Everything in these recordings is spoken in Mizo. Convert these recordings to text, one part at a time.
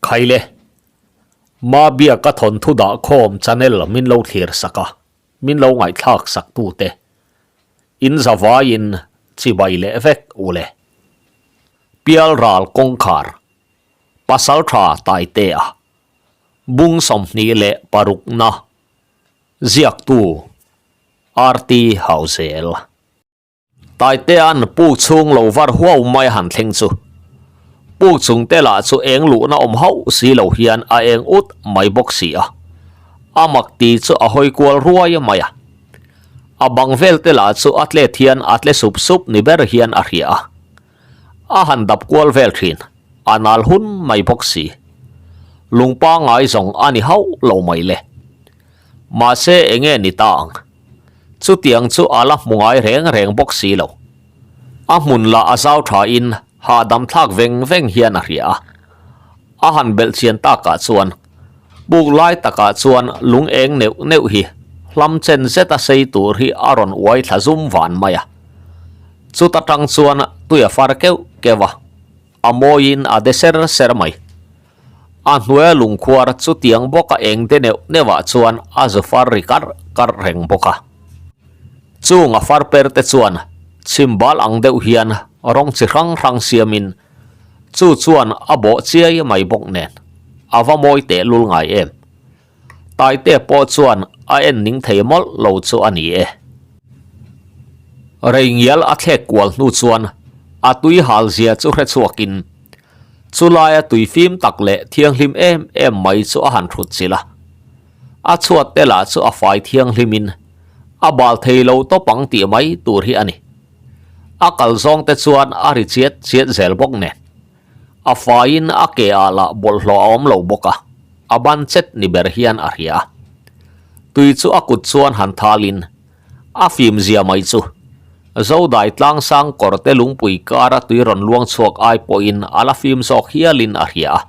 Khaile, Mabiaka thawnthu dahkhawm channel min lo thlir sak a, min lo ngaihthlak sak tute in zavaiin chibai leh vek u le. Pialral kawngkhar, Pasaltha Taitea, Bung 26 na, Ziaktu, RT Hauzel. Taitea'n puk chhung lo var huau mai a han thleng chu puk chung te lah chu eng luhna awm hauh si lo hian a eng ut mai bawk si a, a mak ti chu a hawi kual ruai mai a. A bang vel te lah chu a tlet hian a tle sup sup ni ber hian a hria a, a han dap kual vel thin, a nal hun mai bawk si. Lung pangngai zawng a ni hauh lo mai le. Mahse enge ni ta ang? Chutiang chu a la hmu ngai reng reng bawk si lo. A hmun lah a zau thain hahdam thlak veng veng hian a hria a. A han belh chian takah chuan buk lai takah chuan lung eng neuh neuh hi hlam chen zeta sei tur hi a rawn uai thla zum van mai a. Chuta tang chuan tui a far keuh keuh a, a mawiin a de ser ser mai. A hnuaia lungkhuar chutiang bawka eng de neuh neuhah chuan a zu far ri karh karh reng bawk a. Chung a far per te chuan chhimbal ang deuh hian rawng chi hrang hrang siamin chu chuan a bawh chiai mai bawk nen a va mawi teh lul ngai em. Taite pawh chuan a en ning thei mawlh lo chu a ni e. Reingial a thlek kual hnu chuan a tui hal zia chu hre chhuakin chu laia tui fim tak leh thianghlim em em mai chu a han thut chilh a. A chhuat te lah chu a fai thianghlimin a bal thei lo tawp ang tih mai tur hi a ni. A kal zawng te chuan a ri chiat chiat zel bawk nen. A faiin a ke ah lah bawlhhlawh a awm lo bawk a, a ban chet ni ber hian a hria a. Tui chu a kut chuan han thalin a fim zia mai chu Zodai tlangsang kawr te lungpui kara tui rawn luang chhuak ai pawhin a la fim zawk hialin a hria a.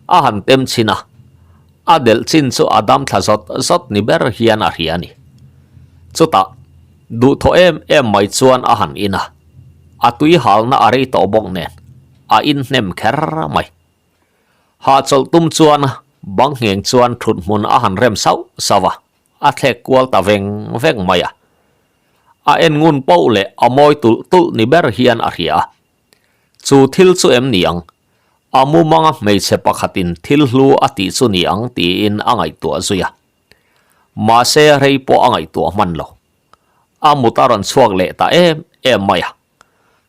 A han tem chhin a, a delh chin chu a dam thla zawt zawt ni ber hian a hria a ni. Chutah, duhthawh em em mai chuan a han in a, a tui halna a rei tawh bawk nen a in hnem kher mai. Hahchawlh tum chuan bang ngheng chuan thut hmun a han rem sauh sauh a, a thlek kual ta veng veng mai a. A en ngun poh leh a mawi tulh tulh ni ber hian a hria a. Chu thil chu em ni ang? A mumanga hmeichhe pakhatin thil hlu a tih chu ni ang tiin a ngaihtuah zui a. Mahse rei pawh a ngaihtuah hman lo. A mut a rawn chhuak leh ta em em mai a.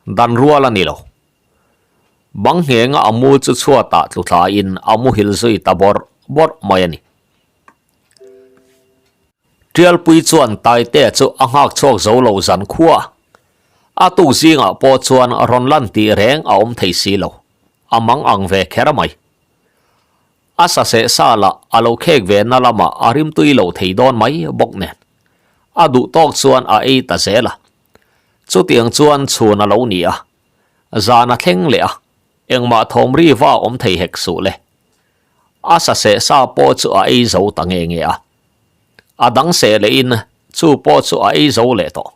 Dan rual a ni lo. Bang nghenga a mu chu chhuatah tlu thlain a muhil zui ta bawrh bawrh mai a ni. Tialpui chuan Taitea chu a nghak chhuak zo lo zan khua. A tuk zingah pawh chuan rawn lan tih reng a awm thei si lo. A mang ang ve kher mai. A sa seh sa lah a lo khek ve na lamah a rimtui lo thei dawn mai bawk nen. A duh tawk chuan a ei ta zel a. Chutiang chuan chhun a lo ni a. Zan a thleng leh a. Engmah thawm ri va awm thei hek suh le. A sa seh sa pawh chu a ei zo ta nge nge a. A dang seh lehin chu pawh chu a ei zo leh tawh.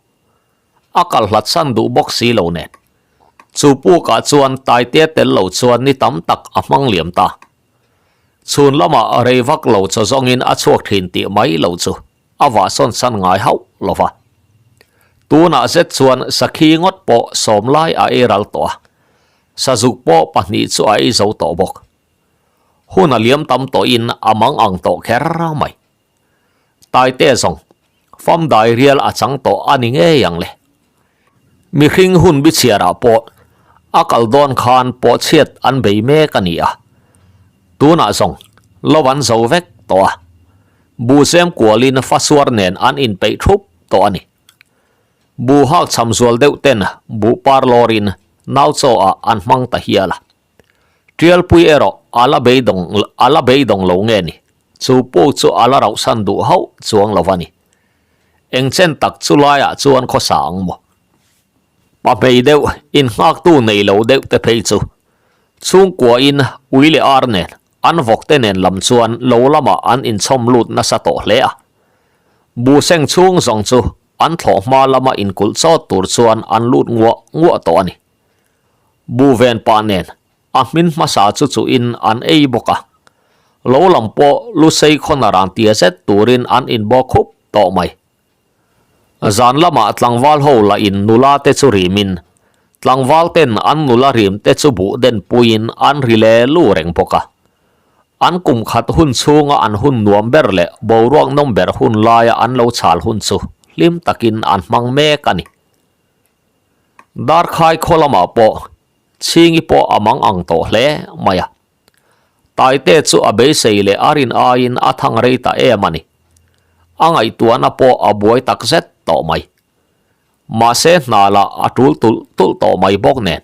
A kal hlat san duh bawk si lo nen. Chu pukah chuan Taitea tel lo chuan ni tam tak a hmang liam ta. Chhun lamah rei vak lo chaw zawngin a chhuak thin tih mai lo chu a vahsawn san ngai hauh lo va. Tunah zet chuan sakhi ngawt pawh sawm lai a ei ral tawh a, sazuk pawh pahnih chu a ei zo tawh bawk. Hun a liam tam tawhin a mang ang tawh kher mai. Taite zawng, fam dai rial a chang tawh a ni ngei ang le. Mihring hun bichhiarah pawh a kal dawn khan pawhchhiat an bei mek a ni a. Tunah zawng, lo an zo vek tawh a. Buhzem kualin fasuar nen an inpeih thup tawh a ni. Buh hak cham zual deuh ten buh par lawrin nau chaw ah an hmang ta hial a. Tialpui erawh a la beidawng a la beidawng lo nge ni? Chu puk chu a la rauhsan duh hauh chuang lo va ni. Eng chen tak chu laiah chuan khawsa ang maw? Pa hmei deuh, innghaktu nei lo deuh te phei chu chhungkuain ui leh ar nen an vawk te nen lam chuan lo lamah an inchhawm lut nasa tawh hle a. Buhseng chhung zawng chu an thlawh hma lama inkulh chawt tur chuan an lut nguah nguah tawh a ni. Buhven pa nen. A hmin hmasa chu chuhin an ei bawk a. Lo lam pawh lusei khawn a ran tia zet turin an inbaw khup tawh mai. Zan lamah tlangval ho lah in nula te chu rimin, tlangval ten an nula rim te chu buh den puiin an ri le lu reng bawk a. An kum khat hun chhunga an hun nuam ber leh boruak nawm ber hun laia an lo chhal hun chu hlim takin an hmang mek a ni. Darkhai khaw lamah pawh Chhingi pawh a mang ang tawh hle mai a. Taite chu a beisei leh a rin aiin a thang rei ta em a ni. A ngaihtuahna pawh a buai tak zet tawh mai. Mahse hna lah a tul tulh tulh tawh mai bawk nen.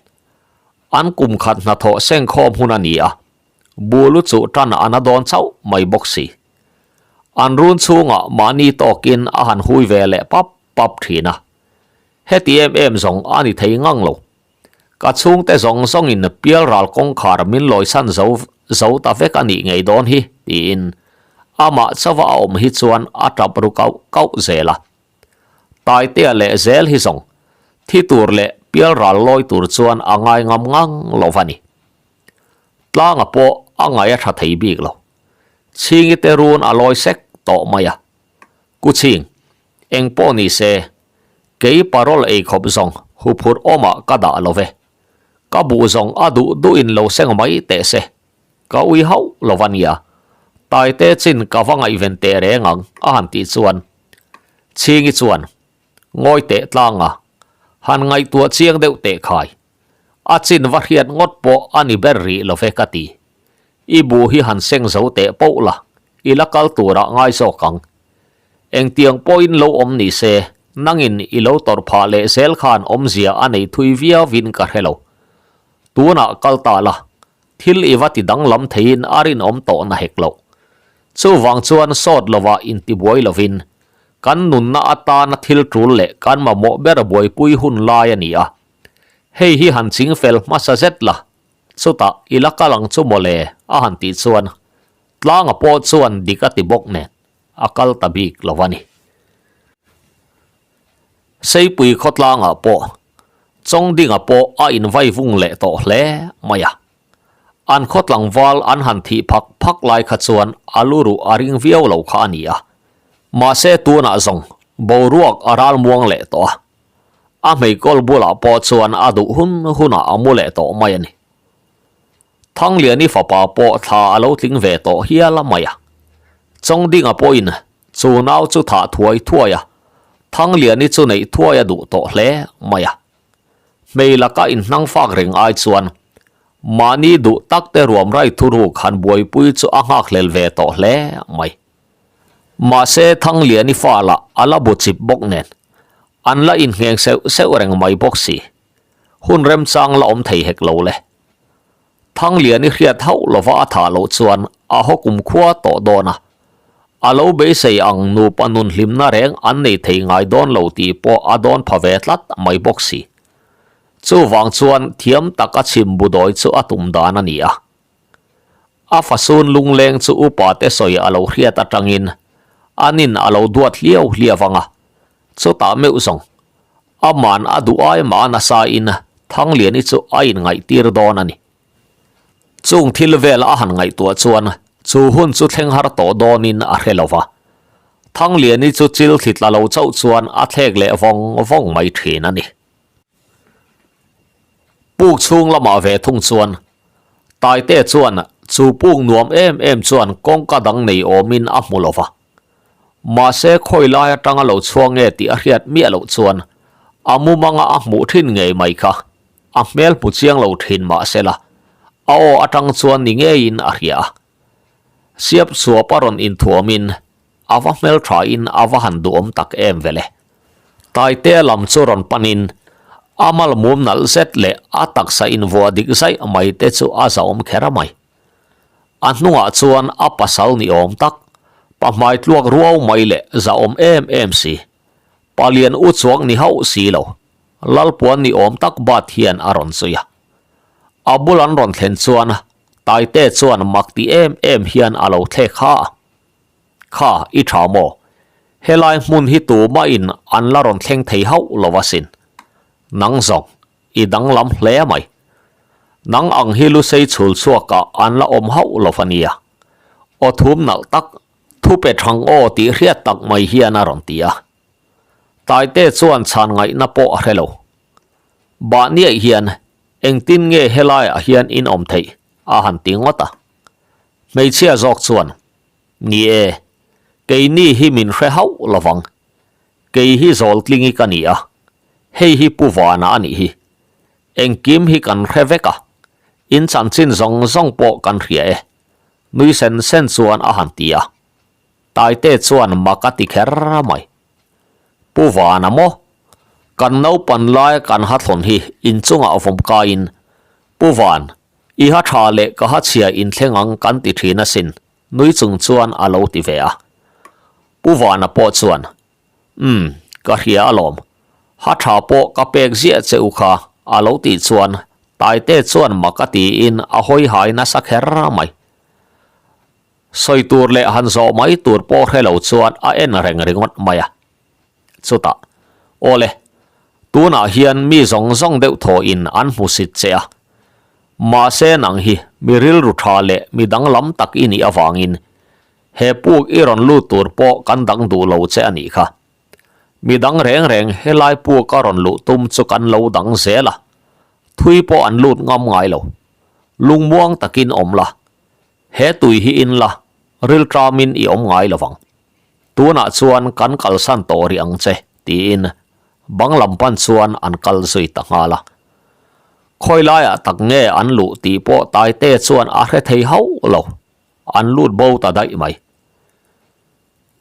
An kum khat hnathawh sengkhawm hun a ni a, bulu chu tan a na dawn chauh mai bawk si. An run chhungah mahni tawkin a han hui ve leh pap pap thin a. Heti em em zawng a ni thei ngang lo. Ka chhungte zawng zawngin pialral kawngkhar min lawisan zo zo ta vek a nih ngei dawn hi, tiin amah chauha a awm hi chuan a tap ru kauh kauh zel a. Taitea leh zel hi zawng thi tur leh pialral lawi tur chuan a ngai ngam ngang lo va ni. Tlanga pawh a ngaih a tha thei bik lo. Chhingi te run a lawi sek tawh mai a. Kuching, Eng pawh ni se, kei parole ei khawp zawng huphurh awmah ka dah lo ve. Ka buh zawng a duh duhin lo seng mai teh se. Ka ui hauh lo va nia. Taite chin ka va ngaihven teh reng ang a han tih chuan Chhingi chuan ngawi teh tlang a, han ngaihtuah chiang deuh teh khai. A chin va hriat ngawt pawh a ni ber rih lo ve ka ti. I buh hi han seng zo teh poh la, i la kal turah ngai zawk ang. Engtiang pawhin lo awm ni se, nangin i lo tawrh phah leh zel khan awmzia a nei thui viauin ka hre lo. Tunah kal ta la, thil i va ti danglam theiin a rinawm tawh na hek loh. Chuvang chuan sawt lovah intibuai lovin, kan nunna atana thil tul leh kan mamawh ber buaipui hun lai a ni a. Hei hi han ching fel hmasa zet la, chutah i la kal ang chu mawle a han tih chuan Tlanga pawh chuan dik a ti bawk nen a kal ta bik lo a ni. Seipui khawtlangah pawh Chawngdinga pawh a invai vung leh tawh hle mai a. An khaw tlangval an han thih phak phak lai kha chuan a lu ruh a ring viau lo kha a ni a. Mahse tunah zawng boruak a ral muang leh tawh a. A hmeikawl bulah pawh chuan a duh hun hunah a mu leh tawh mai a ni. Thangliani fapa pawh thla a lo tling ve tawh hial a mai a. Chawngdinga pawhin chu nau chu thah thuai thuai a, Thangliani chu neih thuai a duh tawh hle mai a. Hmei laka inhnang fak reng ai chuan mahni duh tak te ruamrai thuruk han buaipui chu a nghakhlel ve tawh hle mai. Mahse Thangliani fa lah a la bu chip bawk nen an la inngheng seuh seuh reng mai bawk si. Hun remchang la awm thei hek lo le. Thangliani hriat hauh lova a thah loh chuan a haw kumkhua tawh dawn a. A lo beisei ang nupa nun hlimna reng an nei thei ngai dawn lo tih pawh a dawn pha ve tlat mai bawk si. Chuvang chuan thiam tak a chhim budawi chu a tum dan a ni a. A fasun lungleng chu upa te sawi a lo hriat atangin anin a lo duat hliau hliau ang a, chutah meuh zawng Aman a duh ai mah a nasa in Thangliani chu a inngaihtir dawn a ni. Chung thil vel a han ngaihtuah chuan chu hun chu thleng har tawh dawnin a hre lo va. Thangliani chu chil thli tla lo chauh chuan a thlek leh vawng vawng mai thin a ni. Puk chhung lamah ve thung chuan Taite chuan chu puk nuam em em chuan kawngka dang nei awmin a hmu lo va. Mahse khawi lai atanga lo chhuak nge tih a hriat miah loh chuan a mumanga a hmuh thin ngei mai kha a hmel hmu chiang lo thin mahsela a aw atang chuan ni ngeiin a hria a. Siap suap a rawn inthuamin a va hmel thain a va han duhawm tak em vele. Taitea lam chu rawn panin a mal mum nalh zet leh a taksa invuah dik zaih mai te chu a zahawm kher a mai. A hnungah chuan a pasal ni awm tak, pa hmai tluak ruau mai leh zahawm em em si, palian u chuang ni hauh si lo, lalpuan ni awm tak bat hian a rawn zui a. A bul an rawn thlen chuan Taite chuan mak ti em em hian a lo thlek ha a. Kha, i tha maw? Helai hmun hi tumahin an la rawn thleng thei hauh lo asin. Nang zawng, i danglam hle mai. Nang ang hi lusei chhul chhuakah an la awm hauh lo a nia. Aw thum nalh tak, thu pe thang aw tih hriat tak mai hian a rawn ti a. Taite chuan chhan ngaihna pawh a hre lo. Bahniaih hian engtin nge helaiah hian in awm theih a han ti ngawt a. Hmeichhia zawk chuan, Ni e, keini hi min hre hauh lovang. Kei hi Zawltlingi ka ni a, hei hi Pu Vana a nih hi. Engkim hi kan hre vek a, in chanchin zawng zawng pawh kan hria e, nui sen sen chuan a han ti a. Taite chuan mak a ti kher mai. Pu Vana maw? Kan naupan lai kan ha thlawn hi inchungah vawm kaiin, Pu Van, i ha tha leh ka ha chhia inthleng ang kan ti thin asin, nui chung chuan a lo ti ve a. Pu Vana pawh chuan, Umm, ka hria alawm. Ha tha pawh ka pek ziah che u kha, a lo tih chuan Taite chuan mak a tiin a hawi hai nasa kher mai. Sawi tur leh han zawh mai tur pawh hre lo chuan a en reng ringawt mai a. Chutah, Awle, tunah hian mi zawng zawng deuh thawhin an hmu sit che a. Mahse nang hi mi rilru tha leh mi danglam tak i nih avangin he puk i rawn lut tur pawh kan dang duh lo che a nih kha. Mi dang reng reng helai puk a rawn luh tum chu kan lo dang zel a, thui pawh an lut ngam ngai lo. Lungmuang takin awm la, he tui hi in la, rilṭamin i awm ngai lovang. Tunah chuan kan kalsan tawh rih ang che, tiin bang lam pan chuan an kal zui ta nghal a. Khawi laiah tak nge an luh tih pawh Taite chuan a hre thei hauh lo, an lut bo ta daih mai.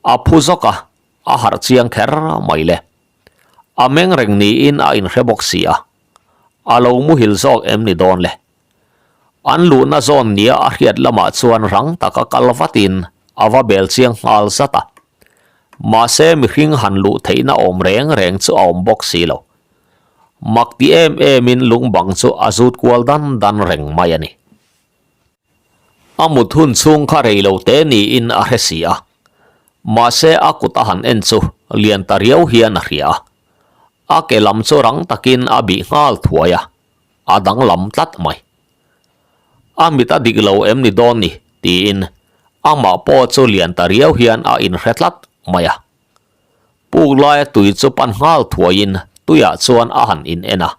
A phu zawk a, a harh chiang kher mai le. A meng reng niin a inhre bawk si a, a lo muhil zawk em ni dawn le? An luhna zawn nia a hriat lamah chuan rang taka kal vatin a va bel chiang nghal zat a. Mahse mihring han luh theihna awm reng reng chu a awm bawk si lo. Mak ti em emin lungbang chu a zut kual dan dan reng mai a ni. A mut hun chhung kha rei lo te niin a hre si a. Mahse a kut a han en chu lian ta riau hian a hria a. A ke lam chu rang takin a bih nghal thuai a, a danglam tlat mai. A mit a dik lo em ni dawn ni tiin amah pawh chu lian ta riau hian a inhre tlat mai a. Puk laia tui chu pan nghal thuaiin tuiah chuan a han in en a.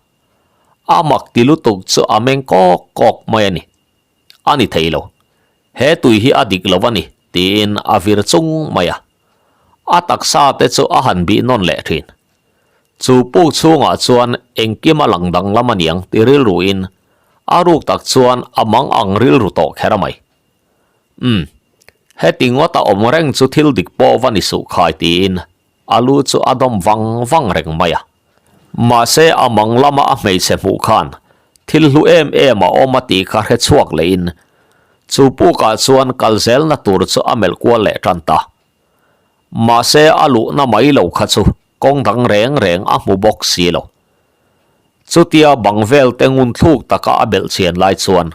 A mak ti lutuk chu a meng kawk kawk mai a ni. A ni thei lo. He tui hi a dik lo a ni, tiin a vir chung mai a. A taksa te chu a han bih nawn leh thin. Chu puk chhungah chuan engkim a lang danglam a niang ti rilruin a ruk tak chuan a mang ang rilru tawh kher a mai. Umm, heti ngawt a awm reng chu thil dik pawh va ni suh khai tiin A lu chu a dawm vang vang reng mai a. Mahse a mang lama a hmeichhe hmuh khan thil hlu em em a awm a tih kha hre chhuak lehin chu pukah chuan kal zelna tur chu a melh kual leh tan ta. Mahse a luhna mai lo kha chu kawng dang reng reng a hmu bawk si lo. Chutia bang vel te ngun thluk taka a belh chhian lai chuan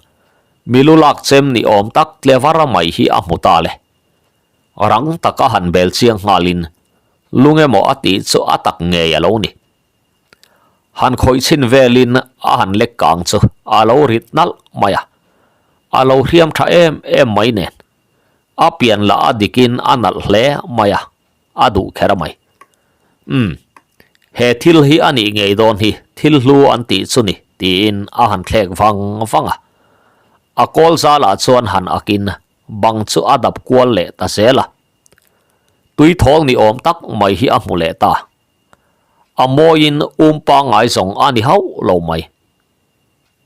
mi lu lak chem ni awm tak tle var mai hi a hmu ta le. Rang taka han bel chiang nghalin lung emaw a tih chu a tak ngei a lo ni. Han khawih chhin velin a han lek kang chu a lo rit nalh mai a, a lo hriam tha em em mai nen. A pian lah a dikin a nalh hle mai a, a duh kher mai. Umm, he thil hi a nih ngei dawn hi thil hlu an tih chu ni tiin a han thlek vang vang a. A kawl zalah chuan han akin Bang chu a dap kual leh ta zel a. Tui thawl ni awm tak mai hi a hmu leh ta. A mawiin um pangngai zawng a ni hauh lo mai.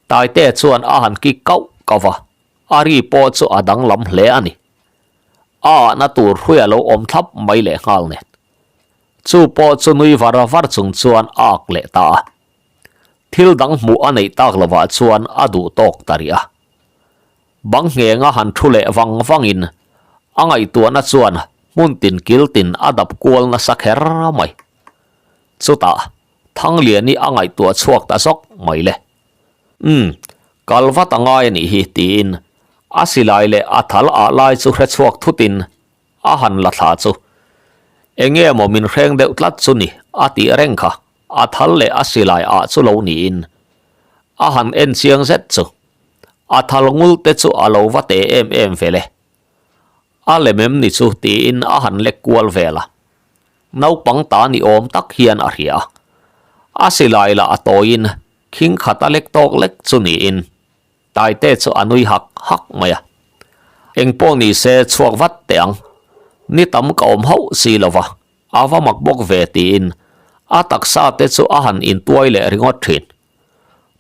Taite chuan a han kik kauh kauh va, a ri pawh chu a danglam hle a ni. A ahna tur hrui a lo awm thlap mai leh nghal nen. Chu pawh chu nui var var chung chuan a ak leh ta a. Thil dang hmuh a neih tak lovah chuan a duh tawk ta rih a. Bang nghenga han thu leh vang vangin a ngaihtuahna chuan hmun tin kil tin a dap kual nasa kher mai. Chutah Thangliani a ngaihtuah chhuak ta zawk mai le. Umm, kal vat a ngai a nih hi tiin a silai leh a thal ah lai chu hre chhuak thutin a han la thla chu. Enge maw min hreng deuh tlat chu ni a tih reng kha a thal leh a silai ah chu lo niin a han en chiang zet chu. A thal ngul te chu a lo va te em em ve le. A lem em ni chu tiin a han lek kual vel a. Naupang ta ni awm tak hian a hria a. A silai lah a tawiin khing khat a lek tawk lek chu niin Taite chu a nui hak hak mai a. Engpawh ni se chhuak vat teh ang. Ni tam ka awm hauh si lo va, a va mak bawk ve tiin a taksa te chu a han intuai leh ringawt thin.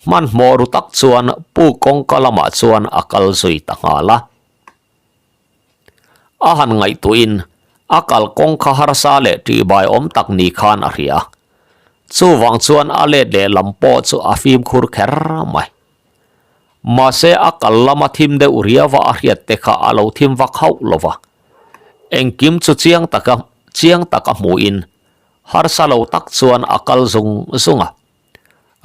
Hmanhmawh ru tak chuan pu kawngka lamah chuan a kal zui ta nghal a. A han ngaihtuahin a kal kawngka harsa leh ṭihbai awm tak ni khan a hria. Chuvang chuan a let leh lam pawh chu a fimkhur kher mai. Mahse a kal lama thim deuh riava a hriat te kha a lo thim vak hauh lo va. Engkim chu chiang taka chiang taka hmuhin harsa lo tak chuan a kal zung zung a.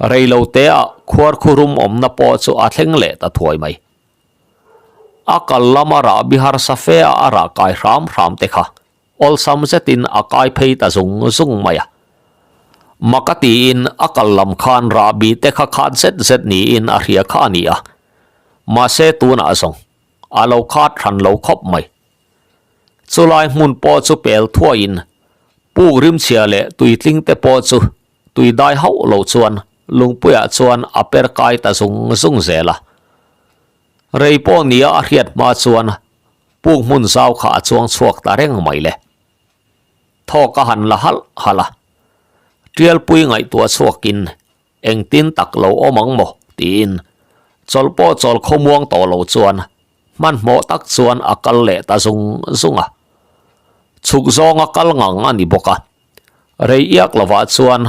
Rei lo teah khuarkhurum awmna pawh chu a thleng leh ta thuai mai. A kal lama rahbi harsa fe a a rah kai hram hram te kha awlsam zetin a kai phei ta zung zung mai a. Mak a tiin a kal lam khan rahbi te kha khat zet zet niin a hria kha a ni a. Mahse tunah zawng a lo khat hran lo khawp mai. Chulai hmun pawh chu pel thuaiin puk rimchhia leh tuitling te pawh chu Tui dai hauh lo chuan lungpuiah chuan a per kai ta zung zung zel a. Rei pawh nia a hriat hma chuan puk hmun zau kha a chuang chhuak ta reng mai le. Thawk a han la halh halh a. Tialpui ngaihtuah chhuakin engtin tak lo awm ang maw tiin chawlh pawh chawl khawmuang tawh lo chuan hmanhmawh tak chuan a kal leh ta zung zung a. Chhuk zawnga kal ngang a ni bawk a. Rei iak lovah chuan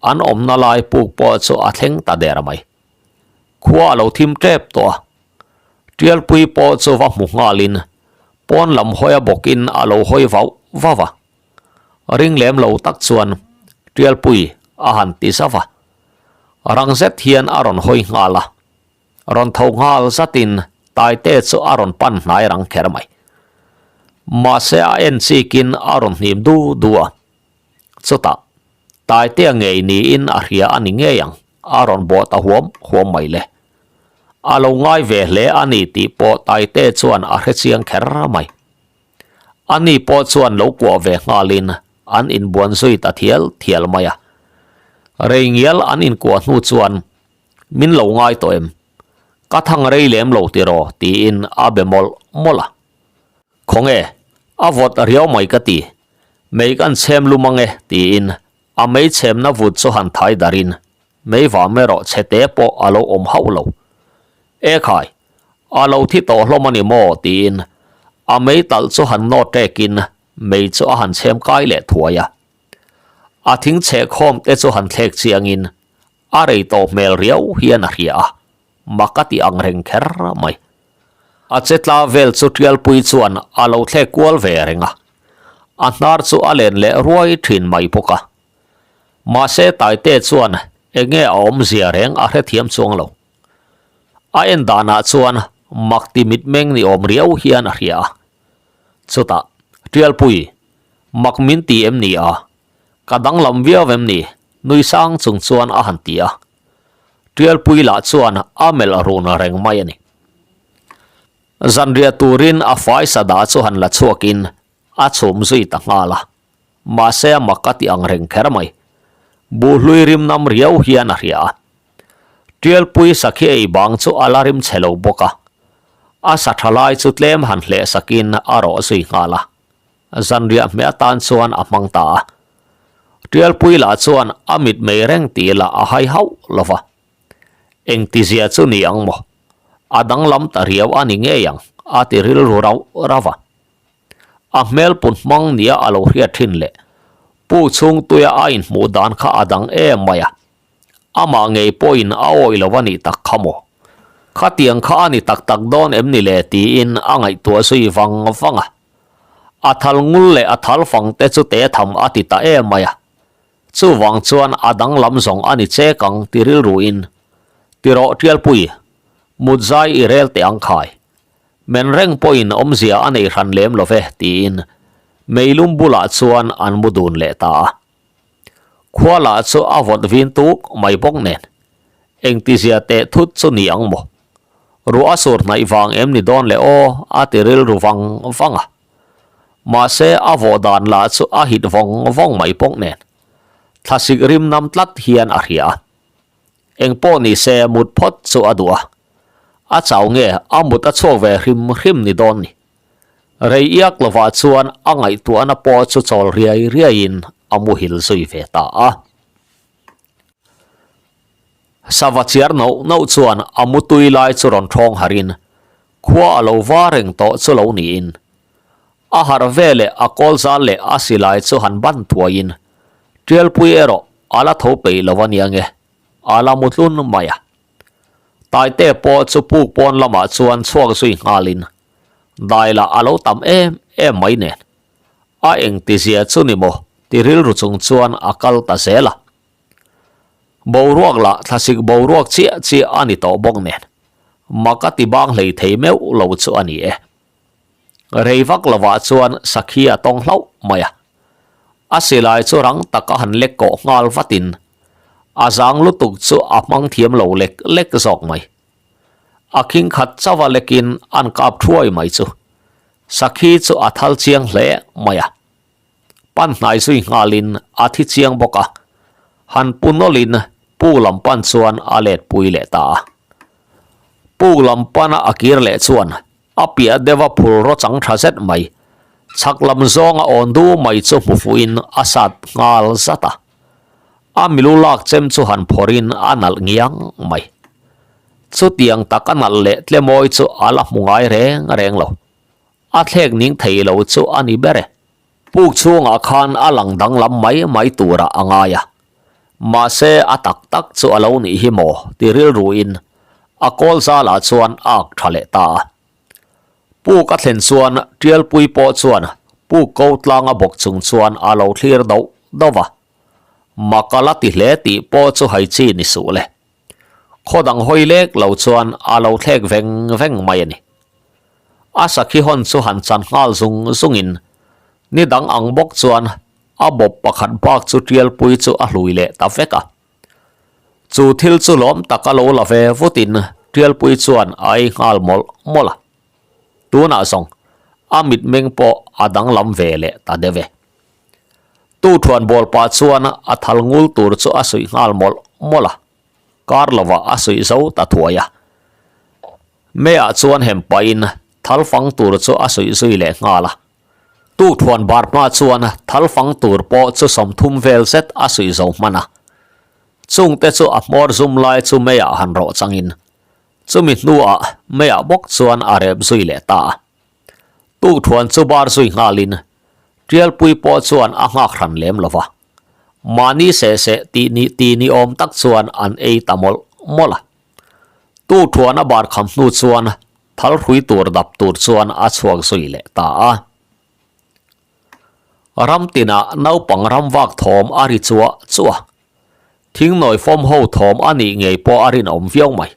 an awmna lai puk pawh chu a thleng ta der mai. Khua a lo thim tep tawh a, Tialpui pawh chu va hmu nghalin pawn lam hawi a bawkin a lo hawi vauh vauh a. Ring lem lo tak chuan Tialpui a han ti zauh a, rang zet hian a rawn hawi nghal a. Rawn tho nghal zatin Taite chu a rawn pan hnai rang kher mai. Mahse a en chikin a rawn hnim du du a. Chutah, Taitea ngei niin a hria a ni ngei ang, a rawn bawh ta huam huam mai le. A lo ngai ve hle a ni tih pawh Taite chuan a hre chiang kher mai. Ani pawh chuan lo kuah ve nghalin an inbuan zui ta thial thial mai a. Rei ngial an inkuah hnu chuan Min lo ngai tawh em? Ka thang rei lem lo tiraw? tiin a be mawlh mawlh a. Khawnge, a vawt riau mai ka ti. Mei kan chhem lum ange tiin a mei chhemna vut chu han thai darin mei vam erawh chhete pawh a lo awm hauh lo. E khai, a lo thi tawh hlawm a ni maw? tiin a mei talh chu han nawt ṭekin mei chu a han chhem kai leh thuai a. A thing chhehkhawm te chu han thlek chiangin A rei tawh hmel riau hian a hria a, mak a ti ang reng kher mai. A che tla vel chu Tialpui chuan a lo thlek kual ve reng a, a hnar chu a len leh ruai thin mai bawk a. Mahse Taite chuan enge a awmzia reng a hrethiam chuang lo. A en danah chuan mak ti mitmeng ni awm riau hian a hria a. Chutah, Tialpui, mak min ti em ni a? Ka danglam viau em ni? Nui sang chung chuan a han ti a. Tialpui lah chuan a melh run reng mai a ni. Zanriah turin a fai sada chu han la chhuakin a chhum zui ta nghal a. Mahse a mak a ti ang reng kher mai. Buhlui rim nam riau hian a hria a. Tialpui sakhi ei bang chu a la rim chhe lo bawk a. A sa tha lai chu tlem han hleh sakin a rawh zui nghal a. Zanriah hmeh atan chuan a hmang ta a. Tialpui lah chuan a mit mei reng tih lah a hai hauh lo va. Engtizia chu ni ang maw? A danglam ta riau a ni ngei ang, a ti rilru rauh rauh a. A hmel put hmang nia a lo hriat thin leh Pu Chhungtuia a inhmuh dan kha a dang em mai a. Amah ngei pawhin a awih lo a nih tak kha maw? Khatiang kha a ni tak tak dawn em ni le tiin a ngaihtuah zui vang vang a. A thal ngul leh a thal fang te chu te tham a ti ta em mai a. Chuvang chuan a danglam zawng a ni chek ang ti rilruin, Tirawh Tialpui, mut zai i rel teh ang khai. Men reng pawhin awmzia a nei hran lem lo ve tiin meilum bulah chuan an mu dun leh ta a. Khua lah chu a vawt vin tuk mai bawk nen, engtizia teh thut chu ni ang maw? Ruah a sur hnaih vang em ni dawn le aw a ti rilru vang vang a. Mahse a vawh dan lah chu a hit vawng vawng mai bawk nen. Thlasik rim nam tlat hian a hria a. Eng pawh ni se mut phawt chu a duh a. A chau nge a mut a chhuak ve hrim hrim ni dawn ni. Rei iak lovah chuan a ngaihtuahna pawh chu chawl riai riaiin a muhil zui ve ta a. Sava chiar noh noh chuan a mutui lai chu rawn thawng harin khua a lo va reng tawh chu lo niin a harh veleh a kawl zal leh a silai chu han ban thuaiin Tialpui erawh a la tho peih lo a nia nge a la mu tlun mai a. Taite pawh chu puk pawn lamah chuan chhuak zui nghalin dai lah a lo tam em em mai nen a engtizia chu ni maw ti rilru chung chuan a kal ta zel a. Boruak lah thlasik boruak chiah chiah a ni tawh bawk nen, mak a ti bang hlei thei meuh lo chu a ni e. Rei vak lovah chuan sakhi a tawng hlauh mai a. A silai chu rang taka han lek kawh nghal vatin a zang lutuk chu a hmang thiam lo lek lek zawk mai. A khing khat chauha lekin an kap thuai mai chu sakhi chu a thal chiang hle mai a. Pan hnai zui nghalin a thi chiang bawk a, han pu nawlhin puk lam pan chuan a let pui leh ta a. Puk lam pana a kir leh chuan a piah deuha phul raw chang tha zet mai, chhak lam zawnga awn du mai chu hmu fuhin a sat nghal zat a. A milu lak chem chu han phawrhin a nalh ngiang mai. Chutiang tak a nalh leh tlemawi chu a la hmu ngai reng reng lo. A thlek ning thei lo chu a ni ber e. Puk chhungah khan a lang danglam mai mai turah a ngai a. Mahse a tak tak chu a lo nih hi maw ti rilruin a kawl zalah chuan a ak tha leh ta a. Puk a thlen chuan Tialpui pawh chuan puk ko tlanga bawk chung chuan a lo thlir doh doh va. Mak a la ti hle tih pawh chu hai chi ni suh le. Khaw dang hawi lek lo chuan a lo thlek veng veng mai a ni. A sakhi hawn chu han chan nghal zung zungin ni dang ang bawk chuan a bawp pakhat bak chu Tialpui chu a hlui leh ta vek a. Chu thil chu lawm tak a lo la ve vutin Tialpui chuan a ei nghal mawlh mawlh a. Tunah zawng a mitmeng pawh a danglam ve leh ta deuh e. Tu thuan bawl pah chuan a thal ngul tur chu a suih nghal mawlh mawlh a, kar lovah a suih zo ta thuai a. Meiah chuan hem pahin thal fang tur chu a suih zui leh nghal a. Tu thuan bar hma chuan thal fang tur pawh chu 30 vel zet a suih zo hman a. Chungte chu a hmawr zum lai chu meiah han rawh changin chumi hnuah meiah bawk chuan a rep zui leh ta a. Tukthuan chu bar zui nghalin Tialpui pawh chuan a nghak hran lem lo va. Mahni seh seh tih ni ti ni awm tak chuan an ei ta mawlh mawlh a. Tukthuan a bar kham hnu chuan thal hrui tur dap tur chuan a chhuak zui leh ta a. Ram tinah naupang ram vak thawm a ri chuah chuah. Thingnawi fawm ho thawm a nih ngei pawh a rinawm viau mai.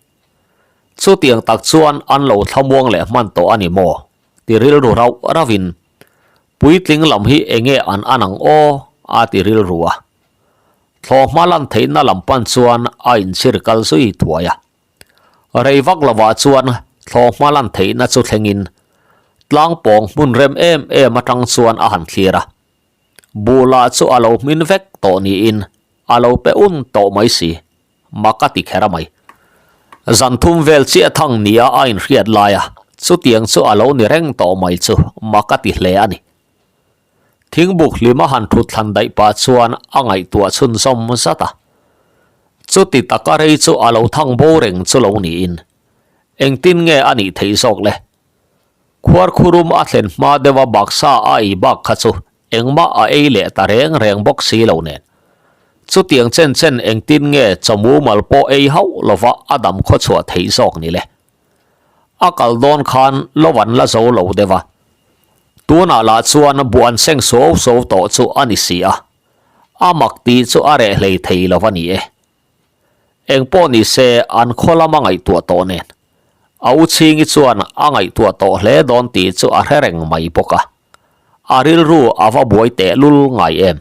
Chutiang tak chuan an lo thlamuang leh hman tawh a ni maw? ti rilru rauh rauhin, Puitling lam hi enge an an ang aw? a ti rilru a. Thlawhhma lan theihna lam pan chuan a inchhir kal zui thuai a. Rei vak lovah chuan thlawhhma lan theihna chu thlengin tlang pawng hmun rem em em atang chuan a han thlir a. Buh lah chu a lo hmin vek tawh niin a lo pe un tawh mai si. Mak a ti kher a mai. Zan thum vel chiah thang nia a inhriat lai a, chutiang chu a lo ni reng tawh mai chu mak a ti hle a ni. Thingbuk hlim a han thut thlan daih pah chuan a ngaihtuah chhunzawm zat a. Chuti taka rei chu a lo thang bo reng chu lo niin engtin nge a nih theih zawk le? Khuarkhurum a thlen hma deuha baksa a ei bak kha chu Engmah a ei leh ta reng reng bawk si lo nen. Chutiang chen chen engtin nge chaw mumal pawh ei hauh lova a dam khawchhuah theih zawk ni le. A kal dawn khan lo an la zo lo deuh a. Tunah lah chuan buh an seng suau suau tawh chu a ni si a. A mak tih chu a reh hlei thei lo a ni e. Eng pawh ni se an khaw lam a ngaihtuah tawh nen. A u chhingi chuan a ngaihtuah tawh hle dawn tih chu a hre reng mai bawk a. A rilru a va buai teh lul ngai em?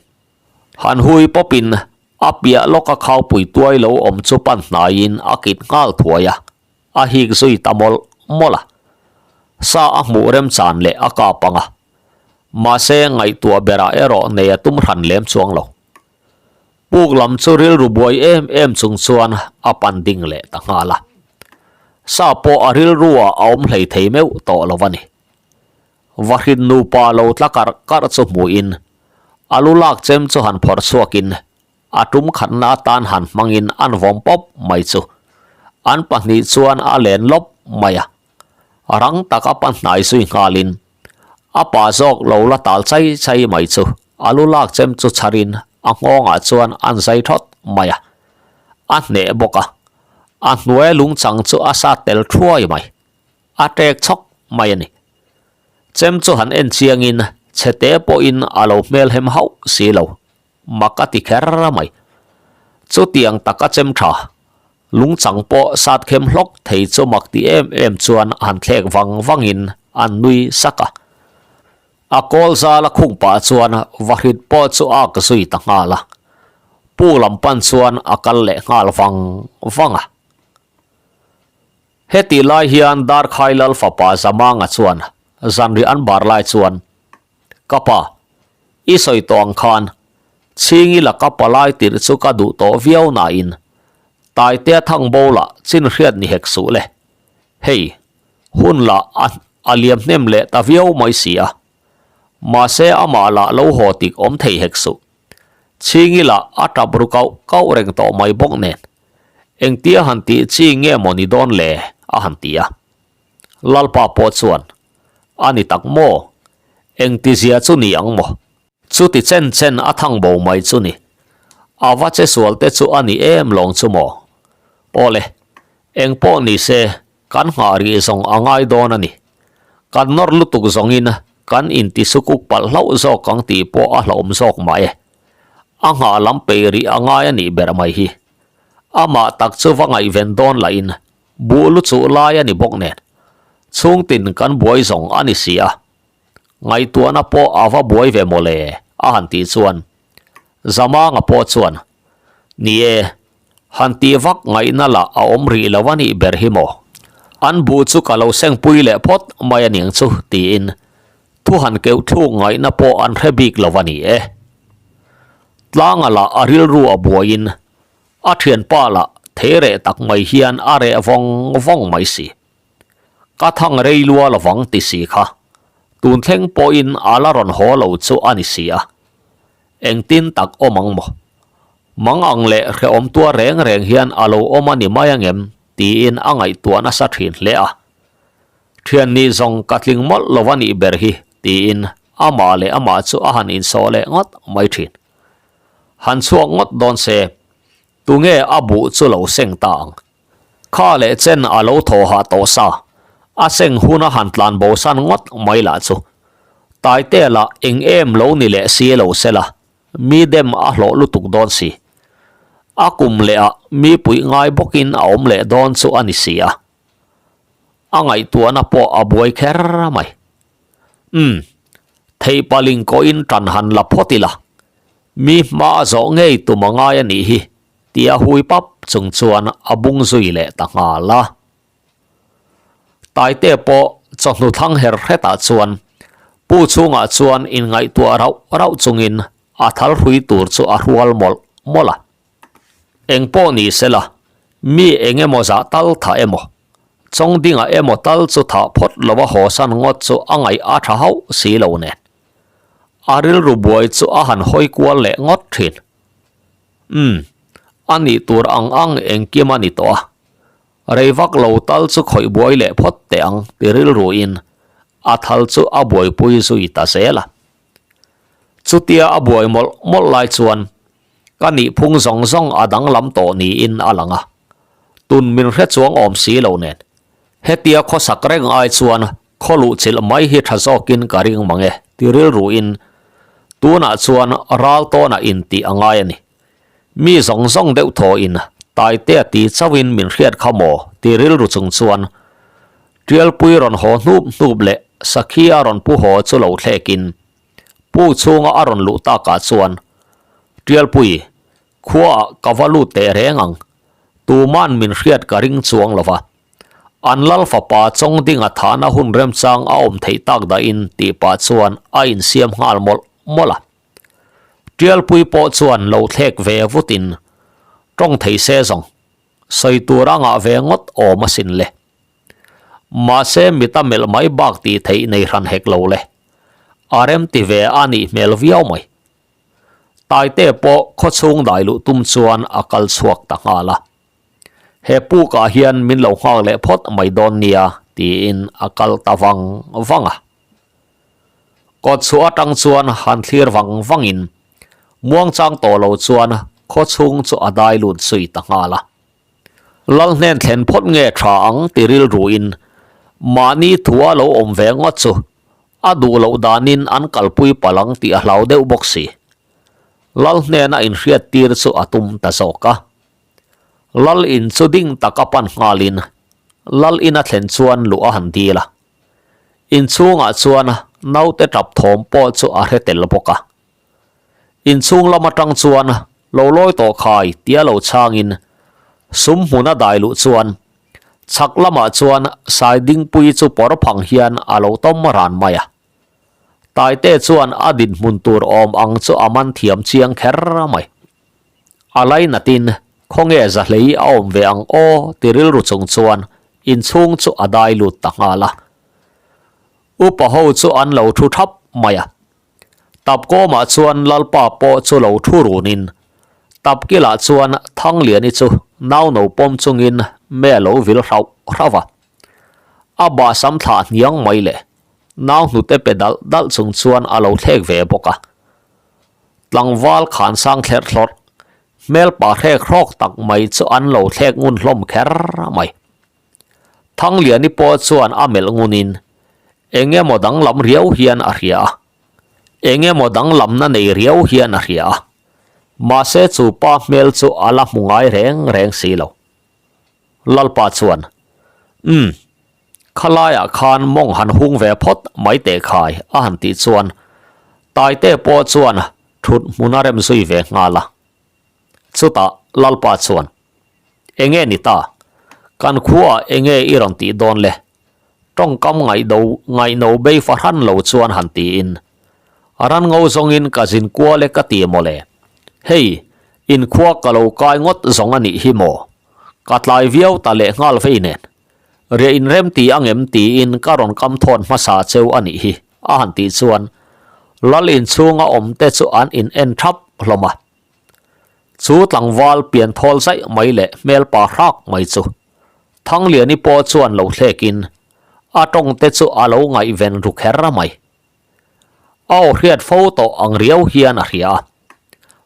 Han hui pawpin a piah lawka khaupui tuai lo awm chu pan hnaiin a kit nghal thuai a. a hik zui ta mawlh mawlh a. Sa a hmuh remchan leh a kap ang a. Mahse ngaihtuah berah erawh nei a tum hran lem chuang lo. Puk lam chu rilru buai em em chung chuan a pan ding leh ta nghal a. Sa pawh a rilru ah a awm hlei thei meuh tawh lo a ni. Vahrit nupa lo tla karh karh chu hmuhin a lu lak chem chu han phawrh chhuakin a tum khatna atan han hmangin an vawm pawp mai chu an pahnih chuan a len lawp mai a. Rang taka pan hnai zui nghalin a pa zawk lo la tal chai chai mai chu a lu lak chem chu chharin a nghawngah chuan an zai thawt mai a. A hneh bawk a, a hnuai lungchang chu a sat tel thuai mai. A ṭek chhawk mai a ni. Chem chu han en chiangin chhete pawhin a lo hmelhem hauh si lo, mak a ti kher mai. Chutiang taka chem ṭha, lungchang pawh sat khem hlawk thei chu mak ti em em chuan han thlek vang vangin an nui sak a. A kawl zal a khung pah chuan vahrit pawh chu a ak zui ta nghal a, pu lam pan chuan a kal leh nghal vang vang a. Hetih lai hian Darkhai Lal fapa Zamanga chuan zanriah an bar lai chuan, Ka pa, i sawi tawh ang khan Chhingi laka palai tirh chu ka duh tawh viau nain Taitea thangbo lah chin hriat ni hek suh le. Hei, hun lah a a liam hnem leh ta viau mai si a. Mahse amah lah lo haw tik awm thei hek suh. Chhingi lah a tap ru kauh kauh reng tawh mai bawk nen. Engtia han tih chi nge maw ni dawn le? a han ti a. Lalpa pawh chuan, A ni tak maw? Engtizia chu ni ang maw? Chuti chen chen a thang bo mai chu ni. A va che sual te chu a ni em lawng chu maw? Awle, eng pawh ni se, kan nghah rih zawng a ngai dawn a ni. Kan nawr lutuk zawngin kan intisukuk palh hlauh zawk ang tih pawh a hlauhawm zawk mah e. A nghah lam peih rih a ngai a nih ber mai hi. Amah tak chu va ngaihven dawn lahin buh lu chuh lai a ni bawk nen. Chhungtin kan buai zawng a ni si a. Ngaihtuahna pawh a va buai ve mawle a han tih chuan Zamanga pawh chuan Ni e, han tih vak ngaihna lah a awm rih lo a nih ber hi maw. An buh chu ka lo sengpui leh phawt mai a niang chu tiin Thu han keuh thluk ngaihna pawh an hre bik lo a ni e. Tlanga lah a rilru a buaiin a thianpa lah thei reh tak mai hian a reh vawng vawng mai si. Ka thang rei lua lovang ti si kha tun thleng pawhin a la rawn haw lo chu a ni si a. Engtin tak awm ang maw? Mang ang leh hrehawm tuar reng reng hian a lo awm a ni mai angem tiin a ngaihtuah nasa thin hle a. Thian nih zawng ka tling mawlh lo a nih ber hi, tiin amah leh amah chu a han insawh leh ngawt mai thin. Han chhuak ngawt dawn se, tunge a buh chu lo seng ta ang. Kha leh chen a lo thaw hah tawh sa, a seng hun a han tlan bosan ngawt mai lah chu. Taitea lah eng em lo ni leh si lo se la, mi dem a hlawh lutuk dawn si. A kum leh ah mi puih ngai bawkin a awm leh dawn chu a ni si a. A ngaihtuahna pawh a buai kher mai. Umm, theihpaling kawhin tan han la phawt ila, mi hma a zawh ngei tum a ngai a nih hi, tia hui pap chung chuan a bung zui leh ta nghal a. Taite pawh chawhnu thlang her hretah chuan pu chhungah chuan inngaihtuah rauh rauh chungin a thal hrui tur chu a hrual mawlh mawlh a. Eng pawh ni sela, mi eng emaw zah tal thah emaw, chawng dingah emaw tal chu thah phawt lova hawsan ngawt chu a ngaih a tha hauh si lo nen. A rilru buai chu a han hawi kual leh ngawt thin. Umm, a nih tur ang ang engkim a ni tawh a. Rei vak lo tal chu khawih buai leh phawt teh ang ti rilruin a thal chu a buaipui zui ta zel a. Chutia a buai mawlh mawlh lai chuan Ka nihphung zawng zawng a danglam tawh niin a lang a, tun min hre chuang awm si lo nen. Hetia khawsak reng ai chuan khaw luh chilh mai hi tha zawkin ka ring mang e, ti rilruin tunah chuan ral tawnah intih a ngai a ni. Mi zawng zawng deuh thawhin Taitea ti chauhin min hriat kha maw ti rilru chung chuan Tialpui rawn haw hnup hnup leh Sakhi a rawn pu haw chu lo thlekin Pu chhunga a rawn luh takah chuan, Tialpui, khuaah ka va lut teh reng ang. Tuman min hriat ka ring chuang lo va. An lal fapa chawng dinga thahna hun remchang a awm theih tak dahin tih pah chuan a insiam nghal mawlh mawlh a. Tialpui pawh chuan lo thlek ve vutin tawng thei se zawng sawi tur a ngah ve ngawt awm asin le. Mahse mita melh mai bak tih theih nei hran hek lo le. A rem ti ve a nih hmel viau mai. Taite pawh khawchhung dai luh tum chuan a kal chhuak ta nghal a. He pukah hian min lo nghak leh phawt mai dawn nia tiin a kal ta vang vang a. Kawt chhuah atang chuan han thlir vang vangin muangchang tawh lo chuan khawchhung chu a dai lut zui ta nghal a. Lal hnen thlen phawt nge tha ang ti rilruin mahni thua lo awm ve ngawt chu a duh loh danin an kalpui palh ang tih a hlau deuh bawk si. Lal hnena inhriat tir chu a tum ta zawk a. Lal in chu ding taka pan nghalin Lal ina thlen chuan luh a han dil a. Inchhungah chuan naute tap thawm pawh chu a hre tel bawk a. Inchhung lam atang chuan lo lawi tawh khai tia lo chhangin sum hmuna dai luh chuan chhak lamah chuan Saidingpuii chu pawr phang hian a lo tawm ran mai a. Taite chuan a dinhmun tur awm ang chu a man thiam chiang kher mai. A lainatin khawnge zahlei a awm ve ang aw ti rilru chung chuan inchhung chu a dai lut ta nghal a. Upa ho chu an lo thu thap mai a. Tapkawmah chuan Lalpa pawh chu lo thu runin Tapkilah chuan Thangliani chu nauno pawm chungin me a lo vil hrauh hrauh a. A bahsam thlah hniang mai leh nau hnute pe dalh dalh chung chuan a lo thlek ve bawk a. Tlangval khan sang thlerh thlawrh, hmel pa hrek hrawk tak mai chu an lo thlek ngun hlawm kher mai. Thangliani pawh chuan a melh ngunin eng emaw danglam riau hian a hria a, eng emaw danglamna nei riau hian a hria a, mahse chu pa hmel chu a la hmu ngai reng reng si lo. Lalpa chuan, Umm, khalaiah khan mawng han hung ve phawt mai teh khai a han tih chuan Taite pawh chuan thut hmun a rem zui ve nghal a. Chutah Lalpa chuan, Enge ni ta? Kan khuaah enge i rawn tih dawn le? Tawngkam ngaihdo ngaihno bei fahran lo chuan han tiin, Ran ngo zawngin ka zin kual e ka ti maw le? Hei, inkhua ka lo kai ngawt zawng a nih hi maw? Ka tlai viau ta leh nghal vei nen. Riah inrem ti angem tiin ka rawn kam thawn hmasa cheu a nih hi, a han tih chuan Lal inchhunga awmte chu an in en thap hlawm a. Chu tlangval pian thawl zaih mai leh hmel pa hrak mai chu Thangliani pawh chuan lo thlekin a tawngte chu a lo ngaihven ru kher mai. A aw hriat fo tawh ang riau hian a hria a,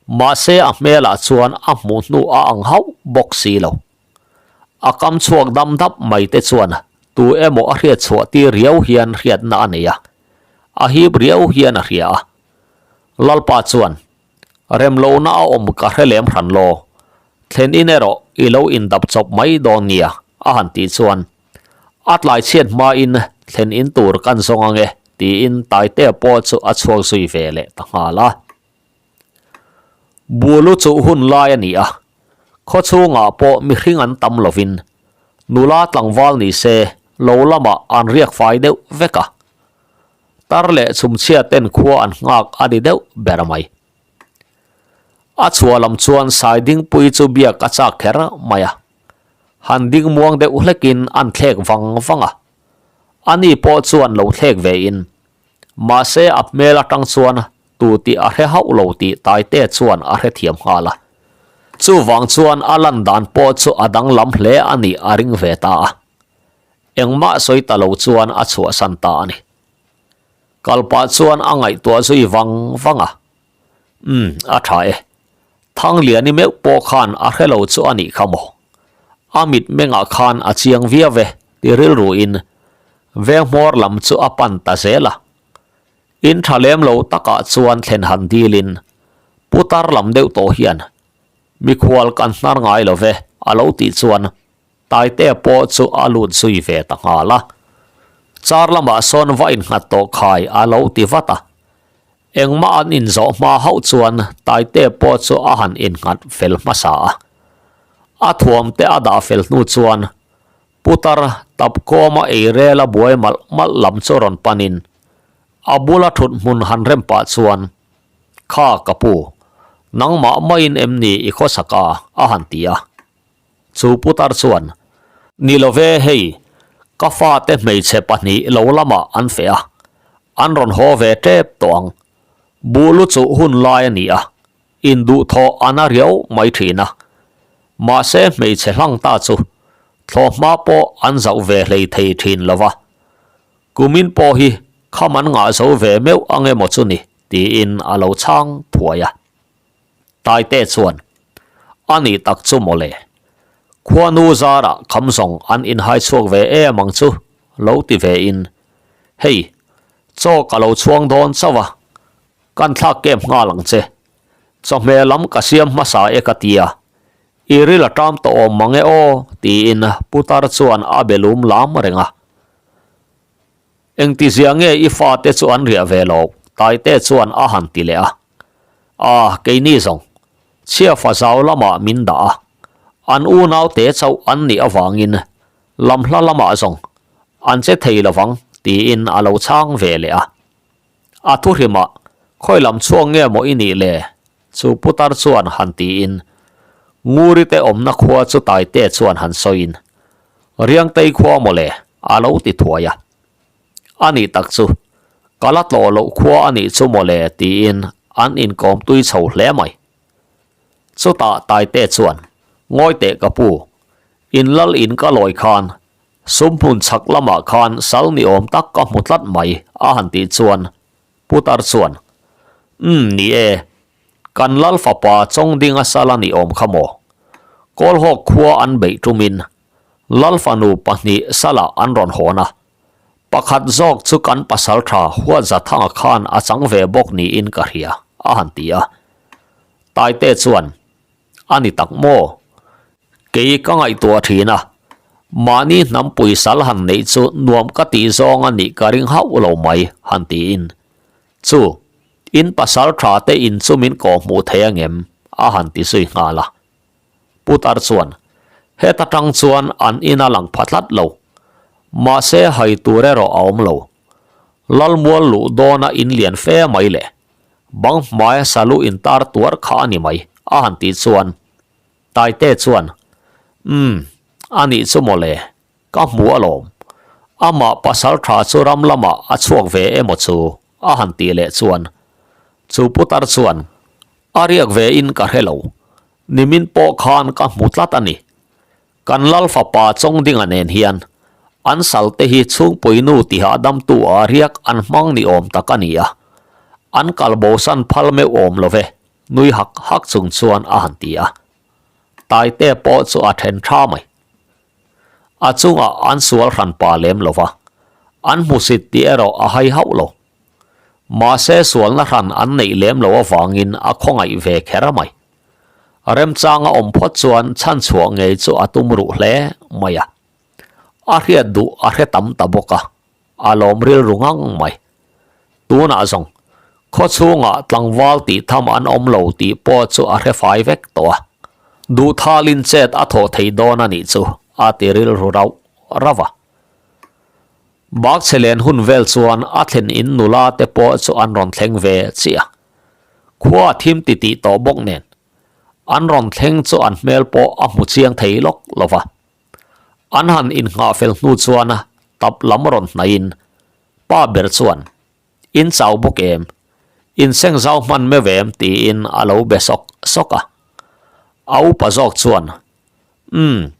mahse a hmelah chuan a hmuh hnu a ang hauh bawk si lo. A kam chhuak dam dap mai te chuan tu emaw a hriat chhuah tir riau hian hriatna a nei a, a hip riau hian a hria a. Lalpa chuan, Remlohna a awm ka hre lem hran law, thlen in erawh i lo indap chawp mai dawn nia, a han tih chuan, A tlai chhiat hmain thlen in tur kan zawng ange, tiin Taitea pawh chu a chhuak zui ve leh ta nghal a. Bulu chuh hun lai a ni a, khaw chhungah pawh mihring an tam lovin nula tlangval ni se lo lamah an riak fai deuh vek a. Tar leh chhumchhia ten khua an nghak a ni deuh ber mai. A chhuah lam chuan Saidingpui chu biak a chak kher mai a. Han ding muang deuh hlekin an thlek vang vang a. Ani pawh chuan lo thlek ve in. Mahse a hmel atang chuan tu tih a hre hauh lo tih Taite chuan a hrethiam nghal a. Chuvang chuan a lan dan pawh chu a danglam hle a nih a ring ve ta a. Engmah sawi ta lo chuan a chhuahsan ta a ni. Kalpah chuan a ngaihtuah zui vang vang a. Umm, a tha e. Thangliani meuh pawh khan a hre lo chu a nih kha maw? A mitmengah khan a chiang viau e ti rilruin veng hmawr lam chu a pan ta zel a. In tha lem lo takah chuan thlen han dilin putar lam deuh tawh hian mikhual kan hnar ngai lo ve a lo tih chuan Taitea pawh chu a lut zui ve ta nghal a. Car lamah sawn va innghat tawh khai a lo ti vat a. Engmah an inzawh hma hauh chuan Taitea pawh chu a han innghat fel hmasa a. A thuam te a dah fel hnu chuan. Putar tap kawma ei rel a buai malh malh lam chu rawn panin a bula thut hmun han rem pah chuan, Kha ka pu, nangmah maiin em ni i khawsak a? a han ti a. Chu putar chuan, Ni lo ve hei, ka fate hmeichhe pahnih lo lamah an feh a, an rawn haw ve tep tawh ang. Buh lu chuh hun lai a ni a, Induhthawh a na riau mai thin a, mahse hmeichhe hlang ta chu thlawhhma pawh an zauh ve hlei thei thin lo va, kumin pawh hi kham an ngah zo ve meuh ang emaw chu ni tiin a lo chhang thuai a. Taite chuan, A nih tak chu mawle, khuanu zarah kham zawng an inhai chhuak ve em ang chu lo ti ve in, hei, chaw ka lo chhuang dawn chauh a, Kan thlak kem nghal ang che. Chawhmeh lam ka siam hmasa e ka ti a, i ril a ṭam tawh awm mang e aw, tiin putar chuan a be lum lam reng a. Engtizia nge i fate chu an riah ve lo? Taite chuan a han ti leh a. A, keini zawng, chhiafa zau lamah min dah a, an unaute chauh an nih avangin lam hla lamah zawng an che thei lovang, tiin a lo chhang ve leh a. A thuhrimah, Khawi lam chhuak nge maw i nih le? Chu putar chuan han tiin, Nguri te awmna khua chu Taite chuan han sawiin, Riangtei khua maw le? a lo ti thuai a. A nih tak chu, ka la tlawh loh khua a nih chu maw le tiin an inkawm tui chho hle mai. Chutah Taite chuan, Ngawi teh ka pu, in lal in ka lawi khan Sum hmun chhak lamah khan sal ni awm tak ka hmu tlat mai, a han tih chuan Putar chuan, Umm, ni e, kan lal fapa Chawngdinga sal a ni awm kha maw? Kawlhawk khua an beih tumin lal fanu pahnih salah an rawn hawn a, pakhat zawk chu kan pasaltha Huatzathanga khan a chang ve bawk niin ka hria, a han ti a. Taite chuan, A ni tak maw? Kei ka ngaihtuah thin a, mahni hnampui sal han neih chu nuam ka tih zawng a nih ka ring hauh lo mai, han tiin. Chu, in pasal tha te in chu min kawh hmuh thei angem? a han ti zui nghal a. Putar chuan, Heta tang chuan an ina lang pha tlat lo. Mahse hai tur erawh a awm lo. Lalmual luh dawna in lian fe mai le. Bang hmaia salu intar tuar kha a ni mai, a han tih chuan Taite chuan, Umm, a nih chu mawle, ka hmu alawm. Amah pasal tha chu ram lamah a chhuak ve emaw chu, a han tih leh chuan chu putar chuan, A riak ve in ka hre lo, nimin pawh khan ka hmu tlat a ni. Kan lal fapa Chawngdinga nen hian an sal te hi chhungpuinu tiha damtu ah riak an hmang ni awm tak a ni a, an kal bosan phal meuh awm lo ve, nui hak hak chung chuan a han ti a. Taite pawh chu a then tha mai. A chungah an sual hran pa lem lo va, an hmusit tih erawh a hai hauh lo. Mahse sualna hran an neih lem lo avangin a khawngaih ve kher mai. Remchang a awm phawt chuan chhanchhuah ngei chu a tum ruh hle mai a. A hriat duh a hre tam ta bawk a, a lawm rilru ngang mai. Tunah zawng, khaw chhungah tlangval tih tham an awm lo tih pawh chu a hre fai vek tawh a. Duhthalin chet a thawh thei dawn a nih chu a ti rilru rauh rauh a. Bakchhe len hun vel chuan a thlen in nula te pawh chu an rawn thleng ve chiah a. Khua a thim ti tih tawh bawk nen an rawn thleng chu an hmel pawh a hmu chiang thei lawk lo va. An han innghah fel hnu chuan tap lam rawn hnaihin pa ber chuan, In chau bawk em? In seng zau hman meuh em? tiin a lo be sawk sawk a. A upa zawk chuan, Umm,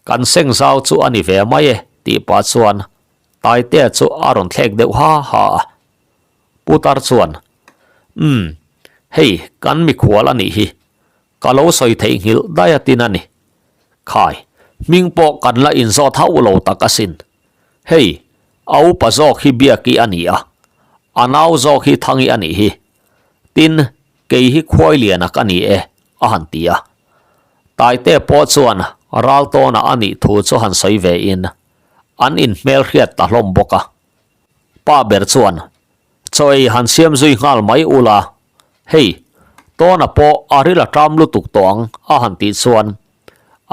kan seng zau chu a ni ve mai e tih pah chuan Taitea chu a rawn thlek deuh ha ha a. Putar chuan, Umm, hei kan mikhual a nih hi, ka lo sawi theihnghilh daih a tin a ni. Khai, hming pawh kan la inzawt hauh lo tak asin. Hei, a upa zawk hi Biaki a ni a, a nau zawk hi Thangi a nih hi. Tin, kei hi Khuailiana ka ni e, a han ti a. Taite pawh chuan Raltawna a nih thu chu han sawi ve in, an inhmelhriat ta hlawm bawk a. Pa ber chuan, Chaw ei han siam zui nghal mai ula, hei, Tawna pawh a ril a ṭam lutuk tawh ang, a han tih chuan,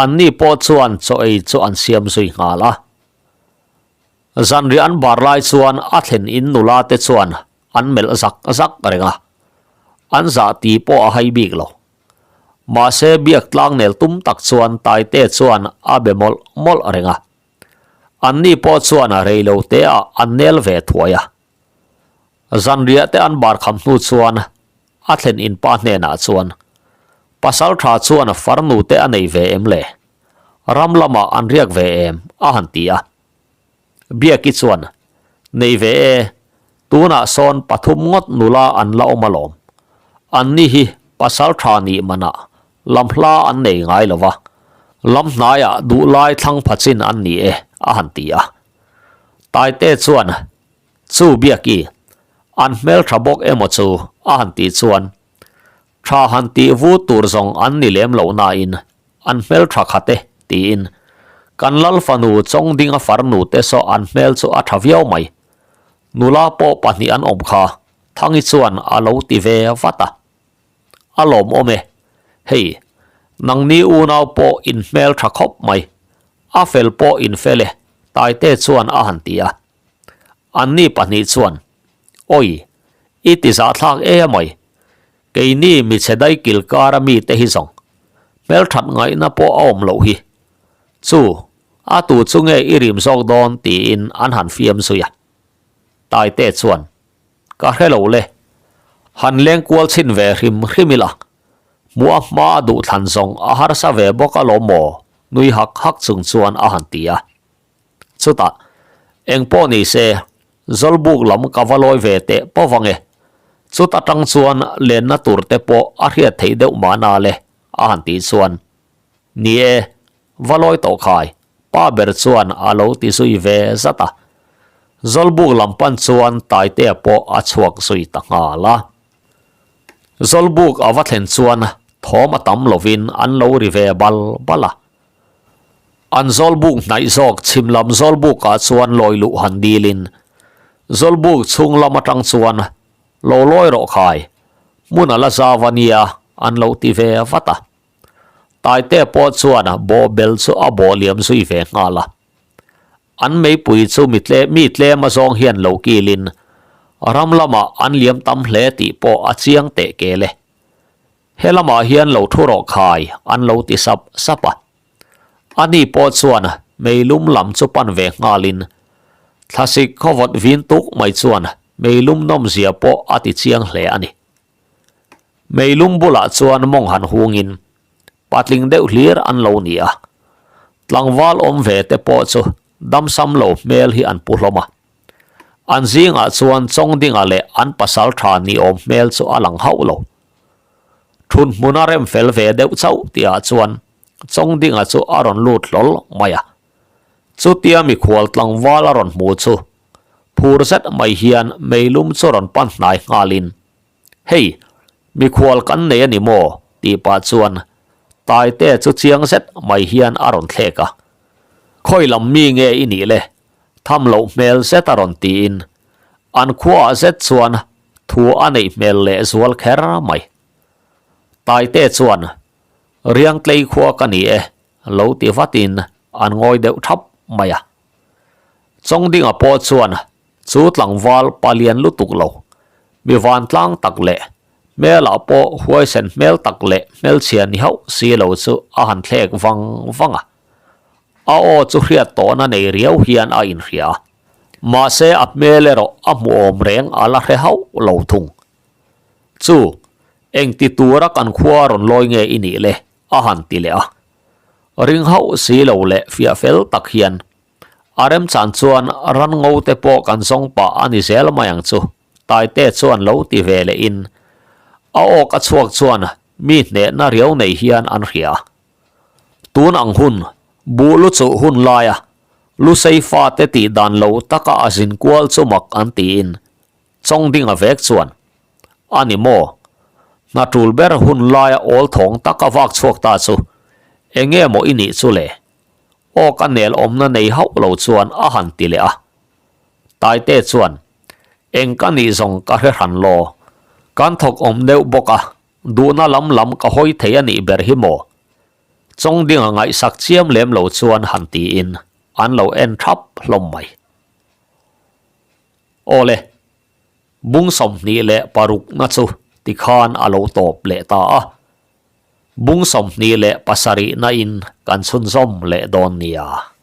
anni pawh chuan chaw ei chu an siam zui nghal a. Zanriah an bar lai chuan a thlen in nula te chuan an melh zak zak reng a, an zah tih pawh a hai bik lo. Mahse biak tlang nel tum tak chuan Taite chuan a be mawlh mawlh reng a. Anni pawh chuan rei lo te ah an nel ve thuai a. Zanriah te an bar kham hnu chuan a thlen in pa hnenah chuan Pasal tha chuan farnu te a nei ve em le? Ram lamah an riak ve em? a han ti a. Biaki chuan, Nei ve e, tunah sawn pathum ngawt nula an la awm alawm. Anni hi pasal tha nih manah lam hla an nei ngai lo va, lam hnaiah duhlai thlang pha chin an ni e, a han ti a. Taite chuan, Chu Biaki, an hmeltha bawk emaw chu? a han tih chuan, Tha han tih vu tur zawng an ni lem loh nain an hmel tha khat e, tiin kan lal fanu Chawngdinga farnu te saw an hmel chu a tha viau mai. Nula pawh pahnih an awm kha, Thangi chuan a lo ti ve vat a. A lawmawm e, hei, nangni unau pawh in hmel tha khawp mai, a fel pawh in fel e, Taite chuan a han ti a. Anni pahnih chuan, Awi, i ti zahthlak e mai. Keini michhe dai kil kara mite hi zawng hmelthat ngaihna pawh a awm loh hi. Chu, a tu chu nge i rim zawk dawn tiin an han fiam zui a. Taite chuan, Ka hre lo le. Han leng kual chhin ve hrim hrim ila. Hmuh a hma a duhthlan zawng a harsa ve bawk alawm maw? nui hak hak chung chuan a han ti a. Chutah, eng pawh ni se, Zawlbuk lam ka va lawi ve teh pawh vang e. Chuta tang chuan lenna tur te pawh a hriat theih deuh mahna le, a han tih chuan, Ni e, va lawi tawh khai, pa ber chuan a lo ti zui ve zat a. Zawlbuk lam pan chuan Taitea pawh a chhuak zui ta nghal a. Zawlbuk a va thlen chuan thawm a tam lovin an lo ri ve bal bal a. An zawlbuk hnaih zawk chhim lam zawlbukah chuan lawi luh han dilin zawlbuk chhung lam atang chuan lo lawi rawh khai, hmun a la zau a nia an lo ti ve vat a. Taite pawh chuan bawhbel chu a bawh liam zui ve nghal a. An meipui chu mi tle mi tlem a zawng hian lo kilin ram lamah an liam tam hle tih pawh a chiang teh kel e. He lamah hian lo thu rawh khai an lo ti sap sap a. Ani pawh chuan meilum lam chu pan ve nghalin thlasik khawvawt vin tuk mai chuan meilum nawmzia pawh a ti chiang hle a ni. Meilum bulah chuan mawng han hungin patling deuh hlir an lo ni a. Tlangval awm ve te pawh chu damsam lo hmel hi an pu hlawm a. An zingah chuan Chawngdinga leh an pasal tha ni awm hmel chu a lang hauh lo. Thun hmun a rem fel ve deuh chauh tihah chuan Chawngdinga chu a rawn lut hlawl mai a. Chutia mikhual tlangval a rawn hmu chu phur zet mai hian meilum chu rawn pan hnai nghalin, Hei, mikhual kan nei a ni maw? tih pah chuan Taite chu chiang zet mai hian a rawn thlek a. Khawi lam mi nge i nih le? Tham loh hmel zet a rawn tiin an khuaah zet chuan thu a neih hmel leh zual kher mai. Taite chuan, Riangtlei khua ka ni e, lo ti vatin an ngawi deuh thap mai a. Chawngdinga pawh chuan chu tlangval palian lutuk lo, mi vantlang tak leh hmelah pawh huaisen hmel tak leh hmelchhia ni hauh si lo chu a han thlek vang vang a. A aw chu hriat tawhna nei riau hian a inhria a, mahse a hmel erawh a hmuhawm reng a la hre hauh lo thung. Chu, engti tura kan khua rawn lawi nge i nih le? a han ti leh a. Ring hauh si lo leh fiah fel tak hian a remchan chuan ran ngo te pawh kan zawng pah a ni zel mai ang chu, Taite chuan lo ti ve lehin a aw ka chhuak chuan mi hnehna riau nei hian an hria. Tun ang hun, buh lu chuh hun laia Lusei fate tih dan lo taka a zin kual chu mak an tiin Chawngdinga vek chuan, A ni maw? Hna tul ber hun laia awl thawng taka vak chhuak ta chu eng nge maw i nih chu le? Aw ka nel awmna nei hauh lo chuan a han ti leh a. Taite chuan, Eng ka nih zawng ka hre hran law. Kan thawk awm deuh bawk a, Duhna lam lam ka hawi thei a nih ber hi maw? Chawngdinga ngaihsak chiam lem lo chuan han tiin an lo en thap hlawm mai. Awle, bung 26 na chu tikhan a lo tawp leh ta a. Bung 27 na in kan chhunzawm leh dawn nia.